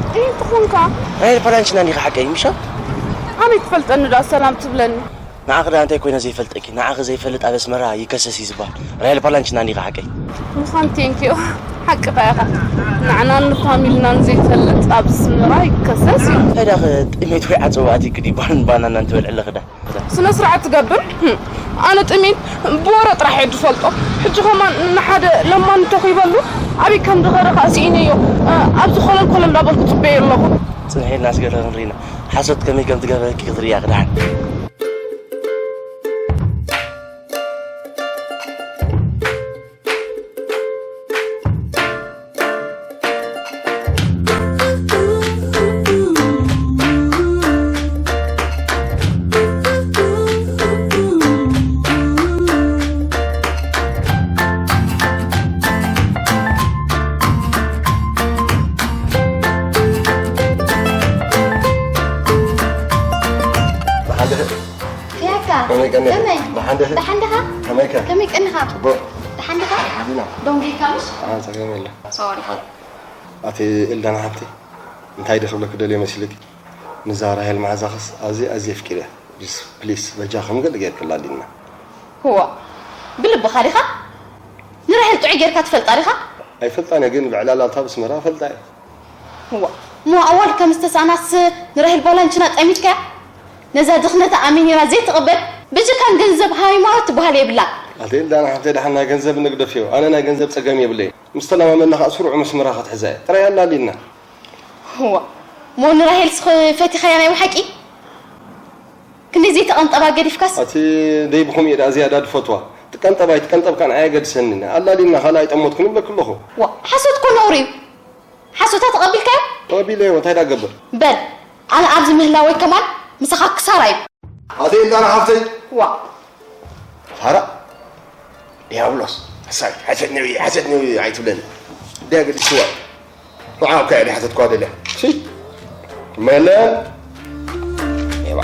እንታይ ትኾንካ? ራሄል ፓላንችና እንዲኻ ሓቀይ፣ ምሻ? ኣመይ ትፈልጠኒ ደኣ ሰላም ትብለኒ? ንዓኺ ደኣ እንታይ ኮይነ ዘይፈልጠኪ? ንዓኺ ዘይፈልጥ ኣብ ኣስመራ ይከሰስ እዩ ዝበሃል። ራሄል ፓላንችና እንዲኻ ሓቀይ? ምዃን ቴንኪዮ። ሓቅኻ ኢኻ። ንዓናን ንፋሚልናን ዘይፈልጥ ኣብ ኣስመራ ይከሰስ እዩ። እንታይ ደኣ ጥሜት ወይ ዓጸዋ ኣትይኪ ድዩ ባን-፣ ባናና እንትበልዕ ኣለኺ ደኣ? ስነ ስርዓት ትገብር? ህም። ኣነ ጥሜት ብወረ ጥራሕ እየ ዝፈልጦ። ሕጂ ከማን ንሓደ ለማኒ ተኺበሉ ኣበይ ከም ዝኸደ ከኣ ስኢነዮ። እ፣ ኣብዚ ኮለል ኮለል እንዳበልኩ ጽበዮ ኣለኹ። ጽንሒ ኢልና እስከ ክንርኢና። ሓሶት ከመይ ከም ትገብረኪ ክትርእያ ክድሓን። ብሓደ ፊያካ፣ ከመይ ቀኒኻ? ከመይ? ደሓን ዲኺ? ደሓን ዲኻ? ከመይ ከ? ከመይ ቀኒኻ? ጽቡቕ። ደሓን ዲኻ? ደሓን ኢና። ደንጊኻ ምሽ? ኣታ ከመይ ኣላ? ሶሪ። ኣቲ ኤልዳና ሓብቲ፣ እንታይ ዶ ክብለኪ ደልየ መሲልኪ? ንዛ ራሄል መዓዛኽስ ኣዝየ፣ ኣዝየ ኣፍቂረያ። ፕሊስ፣ ፕሊስ፣ በጃኽም ገለ ጌርክላ ኣሊና። እዋ፣ ብልብኻ ዲኻ? ንራሄል ጥዑይ ጌርካ ትፈልጣ ዲኻ? ኣይፈልጣን እየ፣ ግን ብዕላል ኣብታ ብስመራ እፈልጣ እየ። እዋ፣ እሞ ኣዋልድ ከም ዝተሳእናስ ንራሄል ባላንችና ጠሚትካያ? ነዛ ድኽነታ ኣሜኒራ ዘይትቕበል፣ ብጅካን ገንዘብ ሃይማኖት ትበሃል የብላን። ኣቲ ኤልዳና ሓብተይ፣ ደሓን ናይ ገንዘብ ንግደፍዮ። ኣነ ናይ ገንዘብ ጸገም የብለይን። ምስ ተለማመድና ከኣ ስሩዕ መስመራ ክትሕዛ እየ። ጥራይ ኣላሊና። እዋ፣ እሞ ንራሄልስ ፈቲኻያ ናይ ብሓቂ? ክንደይ ዘይተቐንጠባ ገዲፍካስ? ኣቲ ደይ ብኹም እየ ደኣ ዝያዳ ዝፈትዋ። ትቀንጠብ ኣይትቀንጠብ ከኣ ንዓይ ኣየገድሰንን። ኣላሊና ካልእ ኣይጠመትኩን ይብለኪ ኣለኹ። ዋ፣ ሓሶት እኮ ነውሪ እዩ። ሓሶታ ተቐቢልካዮ? ተቐቢለዮ፣ እንታይ ደኣ ክገብር? በል፣ ኣነ ኣብዚ ምህላወይ ከማን ምሳኻ ክሳራ እዩ። ኣቲ ኤልዳና ሓፍተይ። ዋ። ፋራ። ዲያብሎስ። ሓሳይ፣ ሓሰት ነብይ፣ ሓሰት ነብይ ኣይትብለኒ። እንድያ ገዲስዋ። ንዓ እኮ እያ ሓሰት እኳ ደልያ። ሲ። መለን። ኤባ።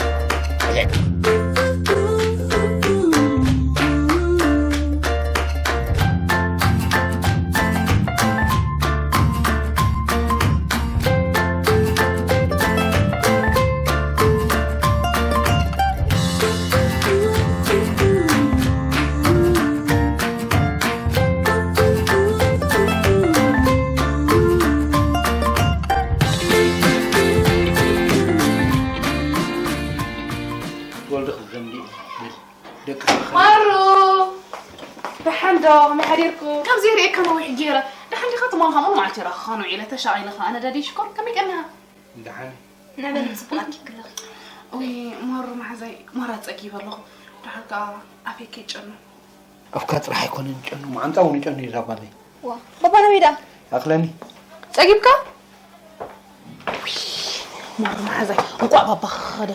ወልዲ ክደምዲ ብል። ደቂ ማሩ፣ ደሓን ዶ? ከመይ ሓዲርኩም? ከምዚ ርእየካ ነዊሕ ገይረ። እሞ ከምኡ መዓልቲ ይረኽኻን ውዒለ ተሻቒለ ኸኣ ነዳዲ ሽኮር ከመይ ቀኒኻ? ደሓን። ንበል ጽቡቓት ይክለኺ። ውይ ማሩ መሓዛይ ማራ ጸጊበ ኣለኹ። ደሓር ከኣ ኣፌ ከይጨኑ። ኣፍካ ጥራሕ ኣይኮነን ጨኑ መዓንጣ እውን ይጨኑ እዩ እዛ ጓለይ። ዋ ባባ ናበይ ደኣ? ኣኽለኒ። ጸጊብካ? ውይ ማሩ መሓዛይ እንቋዕ ባባ ከኸደ።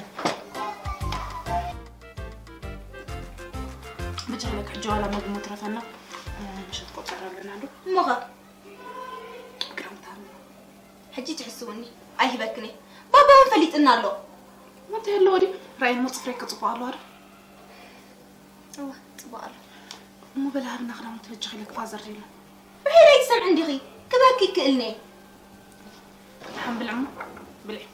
ብቻ በቃ ሕጂ ዋላ መግቢ መትረፈና ምሸት ቆጸር ኣለና ዶ? እሞኸ ግርምታ ሕጂ ትሕስውኒ ኣይህበክን እየ። ባባ እውን ፈሊጥና ኣሎ። እንታይ ኣለዎ ድዩ? ራእይ እሞ ጽፍረይ ክጽፎ ኣለዋ ዶ? እወ ጽቡቕ ኣሎ። እሞ በሊ ሃብና ክዳውንቲ በጃኺ ኢለ ክፋዘር ኢለ። ውሒድ ኣይትሰምዕን ዲኺ? ክበኪ ይክእልኒ እየ። ደሓን ብልዒ እሞ ብልዒ።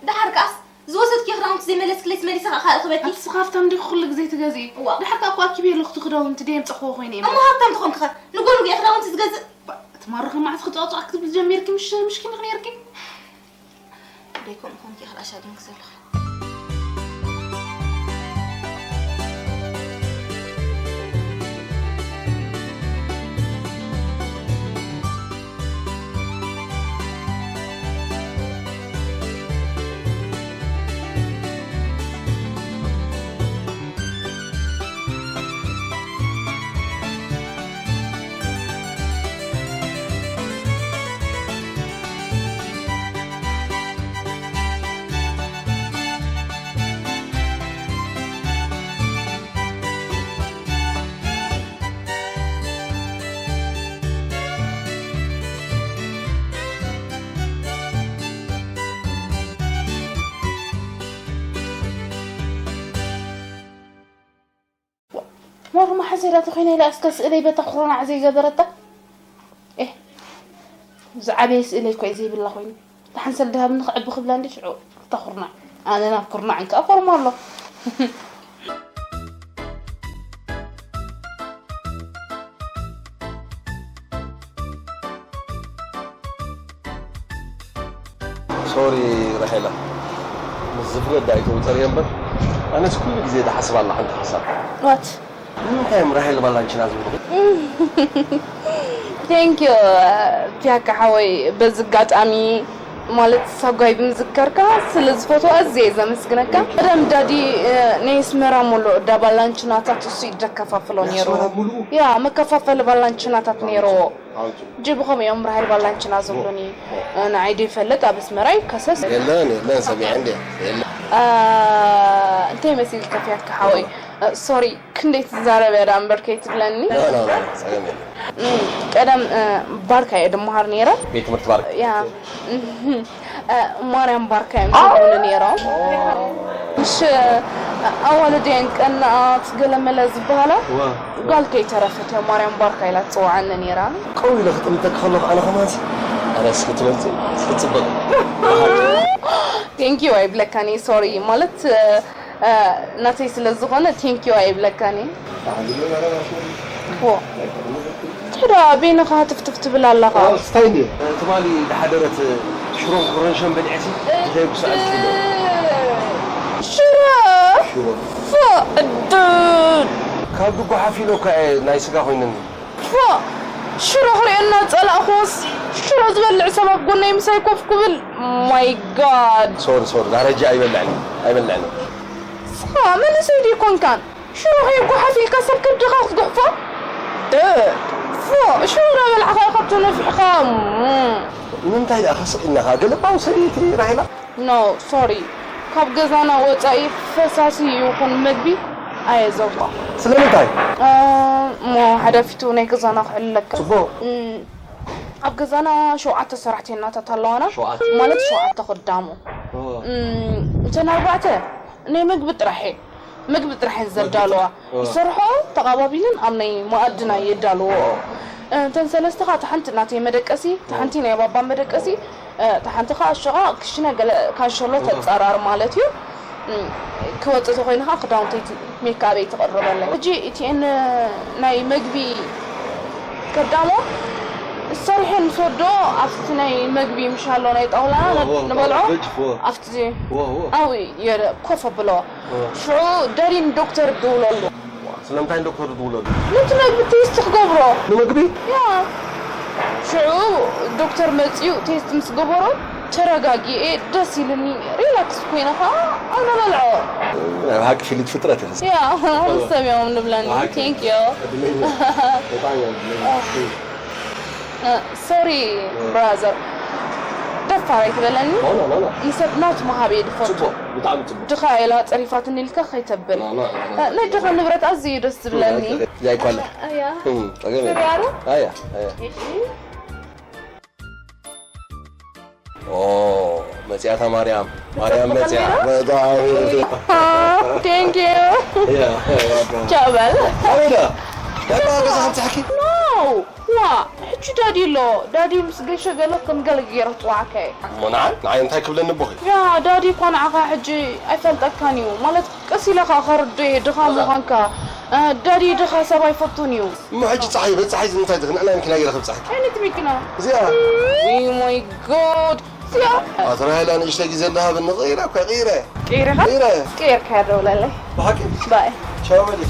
ደሓር ከኣስ ዝወሰድክዮ ክዳውንቲ ዘይመለስክለይስ መሊሰ ከኣ ካልእ ክበኪ? ኣቲ ስኻ ሃብታም ዲኺ ኩሉ ግዜ ትገዝኢ? እዋ። ደሓር ከኣ እኮ ኣኪበዮ ኣለኹ እቲ ክዳውንቲ ደየምጻእክዎ ኮይነ እየ እሞ እሞ። ሃብታም ተኾንክኸ ንጎ ንጉ እየ ክዳውንቲ ዝገዝእ? ባ፣ እቲ ማሩ ከም መዓስ ክጸዋጽዋኪ ትብል ጀሚርኪ ምሽ ምሽኪን ኢኺ ነይርኪ? ደይ ከምኡ ኮንኪ ኢኺ ኣሻዲምኪ ዘለኺ። ማሩ መሓዘይ ዳኣ ተኾይነ ኢላ እስከ ስእለይ በታ ኩርናዕ ዘይገበረታ። ኤህ፣ ዝዓበየ ስእለይ እኮ እዩ ዘይብላ ኮይኑ። ደሓን ሰልዲ ሃብኒ ክዕቢ ክብላ እንዲ ሽዑ እታ ኩርናዕ። ኣነ ናብ ኩርናዕ እንከኣ ኮርሞ ኣሎ። ሶሪ ራሄላ፣ ምስ ዝፍለጥ ዳኣ ኣይተውፀርዮ እምበር ኣነስ ኩሉ ግዜ ዝሓስብ ኣላ ሓንቲ ሓሳብ። What? ንምንታይ እዮም ራሄል ባላንችና ዝብልኺ? Thank you ፒያካ ሓወይ፣ በዚ ኣጋጣሚ ማለት ሳጓይ ብምዝከርካ ስለ ዝፈትዋ ኣዝየ እየ ዘመስግነካ። ቀደም ዳዲ ናይ ኣስመራ ሙሉእ እዳ ባላንችናታት እሱ እዩ ደከፋፍሎ ነይሩ። ያ መከፋፈሊ ባላንችናታት ነይርዎ። ሕጂ ብኸምኡ እዮም ራሄል ባላንችና ዝብሉኒ። ንዓይ ደይፈልጥ ኣብ ኣስመራ ይከሰስ። የለን የለን ሰሚዐ እንድየ የለን። እንታይ መሲልካ ፊያካ ሓወይ? ሶሪ ክንደይ ትዛረብ እያ ደኣ እምበር ከይትብለኒ። ቀደም ባርካ እየ ድመሃር ነይረ። ቤት ትምህርቲ ባርካ። ያ ማርያም ባርካ እዮም ዝብሉኒ ነይሮም። ምሽ ኣዋልድ እየን ቀናኣት ገለመለ ዝበሃላ ጓል ከይተረፈት እያ ማርያም ባርካ ኢላ ትፅውዓኒ ነይራ። ቀው ኢለ ክጥምተኪ ከለኹ ኣነ ከማንሲ ኣነስ ክትመፅእ ክትፅበቅ ቴንኪዩ ኣይብለካን እየ ሶሪ ማለት ናተይ ስለ ዝኾነ ቴንኪዩ ኣይብለካን እየ። እንታይ ደኣ በይንኻ ትፍትፍ ትብል ኣለኻ? ስታይል እዩ። ትማሊ ዝሓደረት ሽሮን ኮረንሸን በሊዐሲ ድኸይ ብሰዓት ኪሎ ሽሮ ፎ ዕዱድ ካብ ድጎሓፍ ኢሎካ እየ ናይ ስጋ ኮይነኒ። ፎ ሽሮ ክርእየና ጸላእኩስ ሽሮ ዝበልዕ ሰብ ኣብ ጎነይ ምሳይ ኮፍ ክብል my god። ሶሪ ሶሪ ዳረጃ ኣይበልዕን ኣይበልዕን። ስኻ መንእሰይ ዲኮንካን ሽሮ ከይጓሓፍ ኢልካ ሰብ ከብድኻ ክትጉሕፎ? ደ ፎ ሽሮ እናበላዕኻ ኢኻ ተነፊሕኻ። ንምንታይ ደኣ ከስቕ ኢልናኻ ገለባው ሰበይቲ ራሄላ? No sorry ካብ ገዛና ወጻኢ ፈሳሲ ይኹን መግቢ ኣየዘውትሮን። ስለምንታይ? እሞ ሓዳፊቱ ናይ ገዛና ክሕልለካ። ጽቡቕ። ኣብ ገዛና ሸውዓተ ሰራሕተኛታት ኣለዋና። ሸውዓተ። ማለት ሸውዓተ ከዳሙ። እተን ኣርባዕተ ናይ መግቢ ጥራሕ እየን። መግቢ ጥራሕ እየን ዘዳልዋ። ይሰርሕኦ ተቓባቢለን ኣብ ናይ መኣድና የዳልወኦ። እተን ሰለስተ ከዓ እታ ሓንቲ ናተይ መደቀሲ፣ እታ ሓንቲ ናይ ባባ መደቀሲ፣ እታ ሓንቲ ከዓ ሽቓ ክሽነ ገለ ካንሸሎ ተጻራር ማለት እዩ። ክወጽእ ተኾይኑ ከዓ ክዳውንተይ ሜካበይ ትቕርበለይ። ሕጂ እቲኤን ናይ መግቢ ከዳሞ ሰሪሐን ምስ ወድኦ ኣብቲ ናይ መግቢ ምሻሎ ናይ ጣውላ ንበልዖ ኣብቲ ኣብኡ ኮፍ ኣብሎ ሽዑ ደሪን ዶክተር ድውለሉ። ስለምንታይ ዶክተር ትብለሉ? ነቲ መግቢ ቴስት ክገብሮ። ንመግቢ? ያ። ሽዑ ዶክተር መጺኡ ቴስት ምስ ገበሮ ተረጋጊኤ ደስ ኢልኒ ሪላክስ ኮይነ ከዓ ኣነ በልዖ። ናይ ብሓቂ ፍልይቲ ፍጥረት ኢኺ። ያ፣ ምስ ሰብ እዮም ንብለኒ። ብሓቂ። Thank you። ዕድለኛ። በጣም ዕድለኛ። ሶሪ ብራዘር፣ ደፋር ኣይትበለኒ። ኖ፣ ኖ፣ ኖ፣ ኖ። ንሰብ ናቱ ምሃብ እየ ድፈቱ። ጽቡቕ፣ ብጣዕሚ ጽቡቕ። ድኻ ኢላ ጸሪፋትኒ ኢልካ ከይተብል። ኖ፣ ኖ፣ ኖ። ናይ ድኻ ንብረት ኣዝዩ እዩ ደስ ዝብለኒ። ያ ይኳለ። ኣያ። እም፣ ጸገም የለን። ሶሪ ኣረ? ኣያ፣ ኣያ። እሺ። ኦ፣ መጽያታ ማርያም፣ ማርያም መጽያ። ጽቡቕ ነይሩ? በጣም። ኦ፣ thank you። ያ፣ ያ፣ ያ። ቻው በል። ኣበይ ደኣ? ዳባ ገዛ ከምጽሓኪ? ኖ፣ ዋ፣ ሕጂ ዳዲ ኣሎ። ዳዲ ምስ ገሸ ገለ ከም ገለ ገይረ ክጽዋዓካ እየ። እሞ ንዓይ፣ ንዓይ እንታይ ክብለኒ ኣቦኺ? ያ፣ ዳዲ እኳ ንዓኻ ሕጂ ኣይፈልጠካን እዩ። ማለት፣ ቀስ ኢለ ኸኣ ከርድኦ እየ፣ ድኻ ምዃንካ። እ፣ ዳዲ ድኻ ሰብ ኣይፈቱን እዩ። እሞ ሕጂ ጸሓይ፣ በቲ ጸሓይ እዚ እንታይ ድኽን? ንዕናይ መኪና ገይረ ክብጽሓኪ። ዓይነት መኪና? እዚኣ። Oh my God። እዚኣ። ኣቶ ራሄል፣ ንእሽተይ ግዜ እንዳሃበኒ፣ ቀይረ እኮ፣ ቀይረ። ቀይረ? ቀይረ። ቀይርካ ደውለለይ። ብሓቂ? ባይ። ቻው በሊ።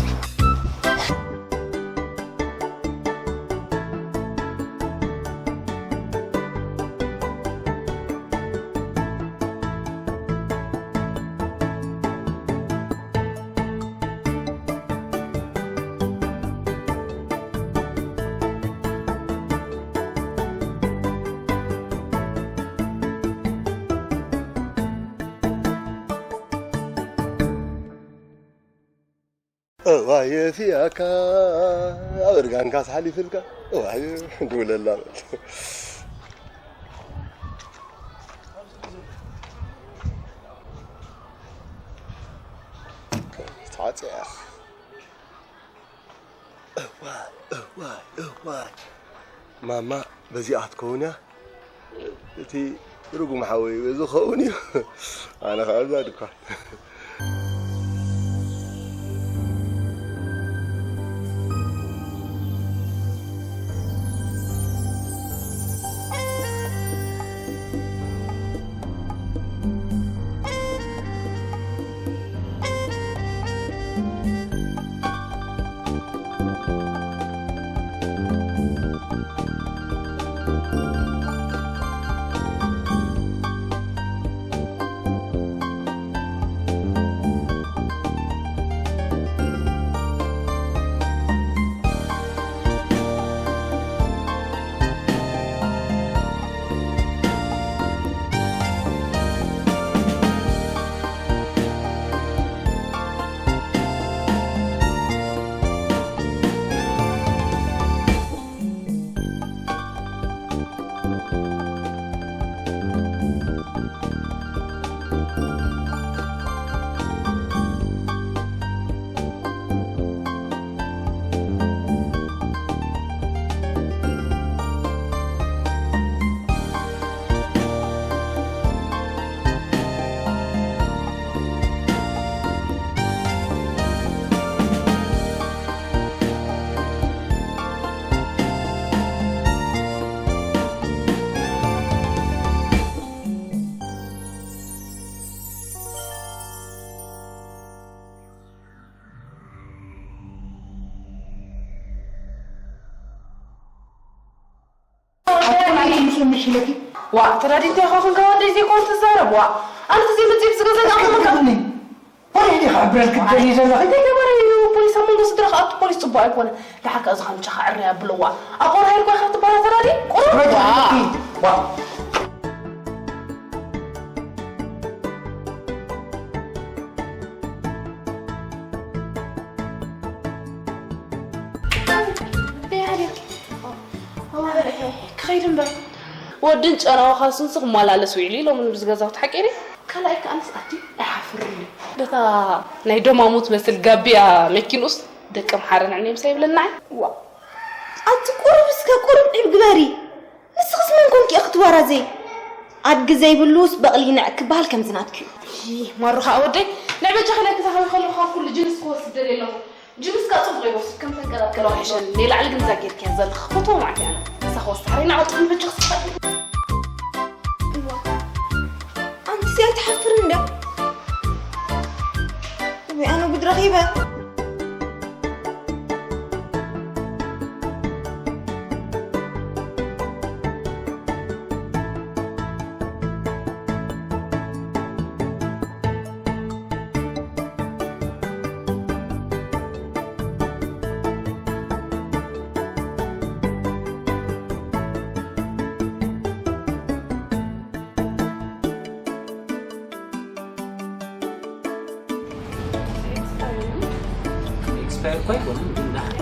እዋየ ፊያካ ኣብ እርጋንካ ሓሊፍልካ እዋየ ድውለላ በል። ተዓጽያ። እዋይ፣ እዋይ፣ እዋይ። ማማ በዚኣ ክትከውን እያ። እቲ ርጉም ሓወይ በዚ ክኸውን እዩ። ኣነ ኸዓ ኣብዛ ድኳን። ኣቱም ኣይትምጹ ምሽ ኢለኪ። ዋ፣ ተራዲት ኢኻ ኮንካ ወደይ ዘይኮን ትዛረብ። ዋ፣ ኣንቲ ዘይመጽእ ብዝገዛ ኣቱም ኣቱም ኣቱም። ወደ ኢኻ ብረል ክትደሊ ዘለኺ። እንታይ ገባሪ እዩ ፖሊስ ኣብ መንጎ ስድራ ክኣቱ ፖሊስ ጽቡቕ ኣይኮነ። ደሓር ከኣ ዝኸምቻ ከዕሪ ኣብልዋ። ኣቆራሂር ኮይካ ትበሃል ተራዲ? ቁሩብ። ዋ። ዋ። ክኸይድ እምበር። ወድን ጨናዊ ካልሱንስ ክመላለስ ውዒሉ ኢሎምኒ ብዝገዛውቲ ሓቂ ድዩ? ካልኣይ ከኣንስ ኣቲ ኣይሓፍርን እዩ። በታ ናይ ደማሙ ትመስል ጋቢያ መኪንኡስ ደቂ ኣምሓረ ንዕኒ ምሳይ ይብለና። ዋ፣ ኣቲ ቁሩብ እስከ ቁሩብ ዒብ ግበሪ። ንስኽስ መን ኮንኪ ኢኺ ክትወራዘይ? ኣድጊ ዘይብሉስ በቕሊ ይንዕቅ ክበሃል ከምዚ ናትኪ እዩ። ይህ ማሩኻ ወደይ፣ ንዕበጃ ከለኪ ዝሃቢ ከለኹ ካብ ኩሉ ጅንስ ክወስድ ደልየ ኣለኹ። ጅንስ ከኣ ጽቡቕ ይወስድ ከም ተንቀላቀለ ዋሕሸን። ንላዕሊ ግን እዛ ጌርክያ ዘለኺ ፈትዎ ማዕት እያ። ንሳ ክወስድ ሓሪና ዓውጥን በጃ ክስጠት። እዋ፣ ኣንቲ እዚኣ ትሓፍር እንደ። ወይ ኣነ ጉድ ረኺበ። ኣይኮነን ግን ደሓን።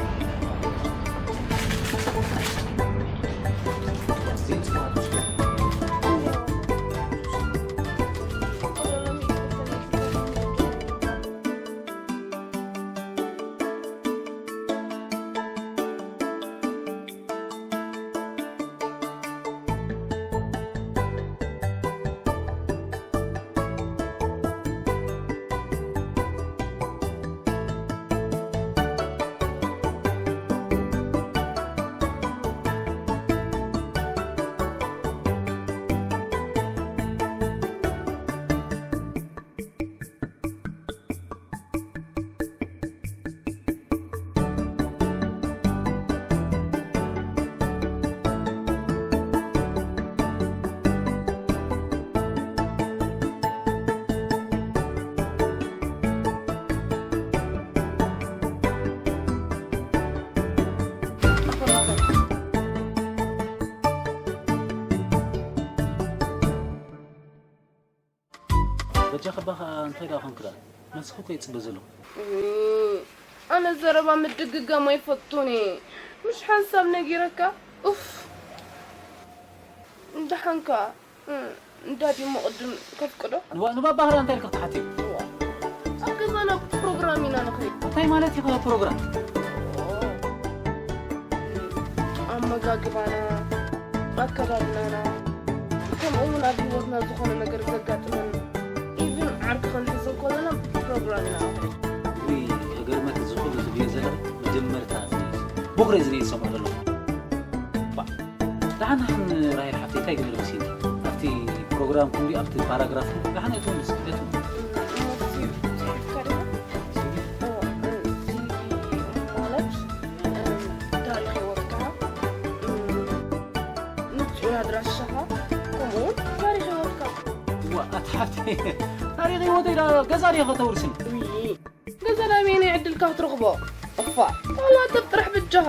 በጃኺ እባ ኸኣ እንታይ ደኣ ኾንኪ ደኣ? መልስኺ እኮ ይጽበ ዘለኹ። እም፣ ኣነ ዘረባ ምድግጋም ኣይፈቱን እየ። ምሽ ሓንሳብ ነጊረካ? ኡፍ። ደሓንካ? እም፣ እንዳ ዲሞ ቅድም ከፍቅዶ? ንባ-፣ ንባባ ኸኣ እንታይ ኢልካ ክትሓትዮ? እዋ። ኣብ ገዛና ፕሮግራም ኢና ንኸይድ። እንታይ ማለት እዩ ኸኣ ፕሮግራም? ኣመጋግባና፣ ኣከዳድናና፣ ከምኡ እውን ኣብ ህይወትና ዝኾነ ነገር ዘጋጥመና፣ ኢቭን ዓርኪ ክንሕዝ እንከለና ፕሮግራም ኢና ንኸይድ። ውይ፣ ከገርመኪ እዚ ኩሉ ትብልዮ ዘለኺ መጀመርታ እዚ እዩ። ቦኽሪ እዚ እየ ዝሰምዖ ዘለኹ። ባ፣ ደሓን ደሓን ራሄል ሓፍተይ እንታይ ገይሩ መሲልኪ? ኣብቲ ፕሮግራምኩም ድዩ ኣብቲ ፓራግራፍኩም? ደሓን ኣይትበልስ፣ እደቱ። እሞ ሲቪ ጽሒፍካ ዲኻ? ሲቪ? እዎ፣ እ፣ ሲቪ ማለት፣ እ፣ ታሪኽ ህይወትካ፣ እ፣ ንጹር ኣድራሻኻ፣ ከምኡ እውን ታሪኽ ህይወትካ። እዋ፣ ኣቲ ሓፍተይ፣ ታሪኽ ህይወተይ ዳ ገዛ ድየ ከተውርስኒ? ውይ፣ ገዛ ናበየናይ ዕድልካ ክትረኽቦ? እፋ፣ ዋላ ጥብ ጥራሕ ብጃኻ።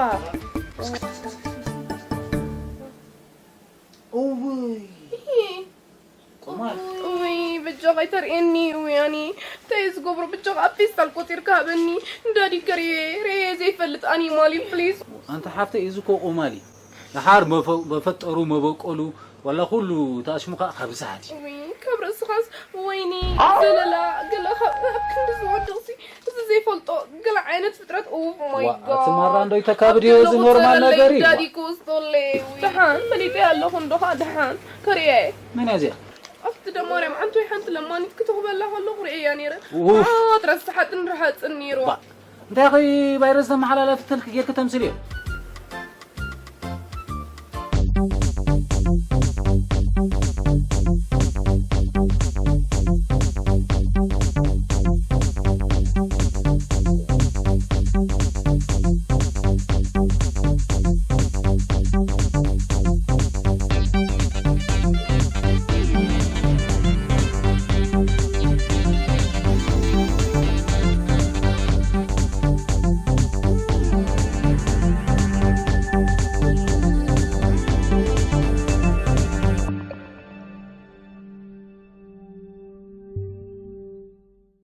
እውይ። እሂ። ቁማር። እውይ፣ ብጃኻ ኣይተርእየኒ፣ እውይ፣ ኣኒ። እንታይ እየ ዝገብሮ? ብጃኻ ኣብ ፌስታል ቆጺርካ ሃበኒ። እንዳዲ ከርእየ፣ ርእየ ዘይፈልጥ ኣኒማል እዩ፣ ፕሊዝ። ኣንቲ ሓፍተይ፣ እዚ እኮ ቁማል እዩ። ደሓር መፈ-፣ መፈጠሩ፣ መበቆሉ፣ ዋላ ኩሉ ተኣሽሙ ከኣ ካብ ርእሲ ሓዲ። እውይ፣ ካብ ርእስኻስ፣ ወይኒ፣ ዘለላ፣ ገለ ካብ፣ ኣብ ክንዲ ዝወድቕሲ፣ እዚ ዘይፈልጦ ገለ ዓይነት ፍጥረት፣ ኡፍ፣ ማይ ዋ፣ ጋድ። ኣቲ ማራ እንዶ ይተካብድዮ፣ እዚ ኖርማል ነገር እዩ። ዳዲ ክውስጦለይ፣ ዊ። ደሓን፣ ፈሊጠያ ኣለኹ እንዶ ኸኣ ደሓን፣ ከርእያ እየ። መን እያ እዚኣ? ኣብቲ ደማርያም ዓንቶይ ሓንቲ ለማኒት ክትህበላ ከለኹ ርእየያ ነይረ። ኡፍ። ዓወት ረስሓትን ረሃጽን ነይርዋ። ባ፣ እንታይ ኸ ቫይረስ ተመሓላላፊ ተልኪ ጌርኪ ተምስልዮ?